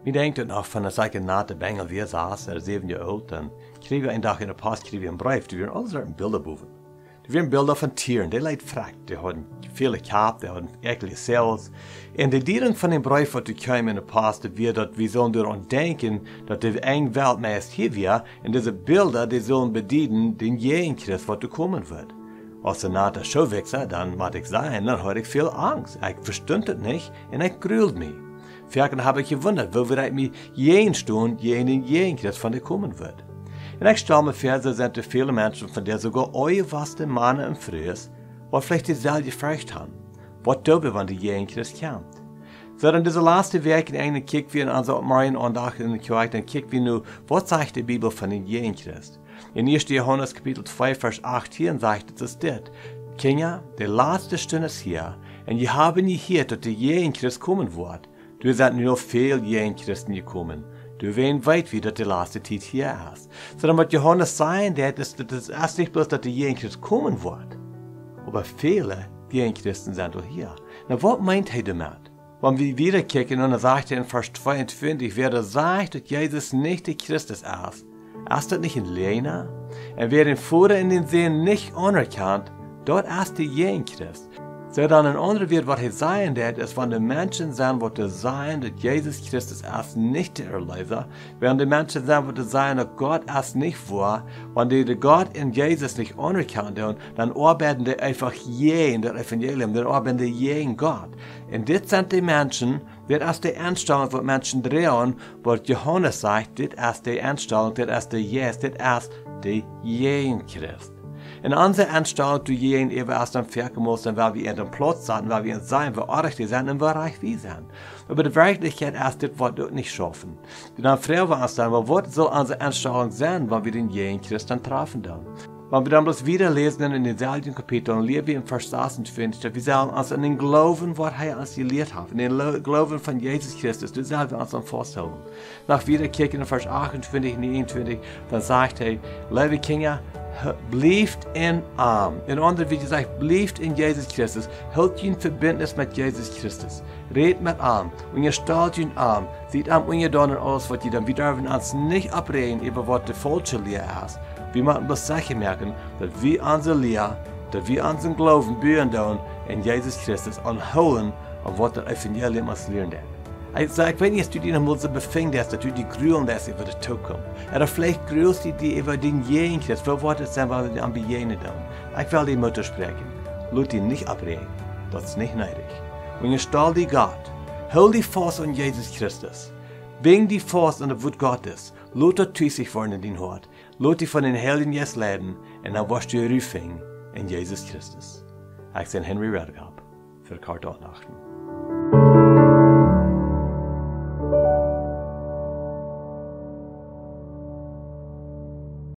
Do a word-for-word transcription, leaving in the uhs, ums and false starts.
Ekj denkj daut noch von, aus ekj een natta Benjel wia, sas ooda säwen Joa oolt, dan kjrieech wie een Dach enne Post, kjrieech wie een Breef, doa wieren aule Sorten Bilda bowen. Doa wieren Bilda von Tieren, dee leet frakjt, dee hauden väle Kjap, dee hauden ekjelige Sales. Un de Diedunk von dän Breef, waut doa kjeem enne Post, daut wia, daut wie sullen doaraun denkjen, daut de Enj Welt meist hia wia, un dise Bilda, dee sullen bedieden dän Jäajenchrist, waut doa komen wudd. Aus een nata Schoowichsa, dan mott ekj sajen, dan haud ekj väl Angst. Ekj vestunt et nich un ekj gruld mie. Foaken hab ekj jewundat, woo wudd ekj mie jäajenstonen jäajen dän Jäajenchrist, waut doa komen wudd. Un ekj stal mie väa, soo sent doa väle Menschen, von dee soogoa auljewassne Mana un Frues, waut veleicht deeselwje Forcht han. Waut doo wie, wan de Jäajenchrist kjemt? Soo, en dise latste Wäakj en Enj kjikj wie en onse Morjenaundacht en de Kjoakj, dan kjikj wie nu, waut sajcht de Bibel von dän Jäajenchrist? En ieeschte Johanes Kapitel twee, Varsch achtieen sajcht et, es dit: Kjinja, de latste Stund es hia, un jie haben jehieet, daut de Jäajenchrist komen woat. Doa sent nu aul väl Jäajenchristen jekomen. Doawäajen weet wie, daut de latste Tiet hia es. Soo, waut Johanes sajen deit, es, daut es, es nich bloos, daut de Jäajenchrist komen woat, oba väle Jäajenchristen sent aul hia. Nu, waut meent hee doamet? Wan wie wieda kjikjen, dan sajcht hee en Varsch tweeuntwintich, wäa doa sajcht, daut Jesus nich de Christus es, es daut nich een Läajna? Un wäa dän Voda un dän Sän nich aunerkjant, daut es de Jäajenchrist. Soo, dan en aundre Wieed, waut hee sajen deit, es, wan doa Menschen sent, waut doa sajen, daut Jesus Christus es nich de Erleesa, wan doa Menschen sent, waut doa sajen, daut Gott es nich woa, wan dee de Gott un Jesus nich aunerkjanen doonen, dan oabeiden dee eefach jäajen daut Evangelium, dan oabeiden dee jäajen Gott. Un dit sent de Menschen, dit es de Enstalunk, waut Menschen droagen, waut Johanes sajcht, dit es de Enstalunk, dit es de Jeist, dit es de Jäajenchrist. Un onse Enstalunk doa jäajen äwa es dan foaken mol, dan well wie en dän Plauz saten, well wie en sajen, woo oajch dee sent un woo rajcht wie sent. Oba de Werkjlichkjeit es, dit woat uk nich schaufen. Dan froag wie ons dan, oba waut saul onse Enstalunk sennen, wan wie dän Jäajenchrist dan trafen dan? Wan wie dan bloos wieda läsen en dänselwjen Kapitel, dan läs wie en Varsch sasuntwintich, daut wie sellen ons aun dän Gloowen, waut hee ons jelieet haft, aun dän Lo-, Gloowen von Jesus Christus, doa sell wie ons aun fausthoolen. Noch wieda kjikjen en Varsch achtuntwintich un näajenuntwintich, dan sajcht hee: Leewe Kjinja, h-, bliewt en am. En aundre Wieed jesajcht, bliewt en Jesus Christus. Hoolt jun Vebintnis met Jesus Christus. Rät met am. Unjastalt junt am. Siet am unjadon en aules, waut jie doonen. Wie derwen ons nich oppräajen äwa waut de faulsche Lia es. Wie motten bloos secha moaken, daut wie onse Lia, daut wie onsen Gloowen buen doonen en Jesus Christus, aun hoolen aun waut daut Evangelium ons lieren deit. Ekj saj, ekj weet nich, aus du die noch mol soo befinjst, daut du die gruelst äwa de Tookunft. Ooda veleicht gruelst du die äwa dän Jäajenchrist, woo woat et sennen, wan wie am bejäajnen doonen? Ekj well die Moot toospräakjen. Lot die nich oppräajen. Daut es nich needich. Unjastal die Gott. Hool die faust aun Jesus Christus. Binj die faust aun daut Wuat Gottes. Lot daut tus woaren en dien Hoat. Lot die von dän Heiljen Jeist leiden un dan woascht du Ru finjen en Jesus Christus. Ekj sie Henry Redekop fa Kort Aundachten.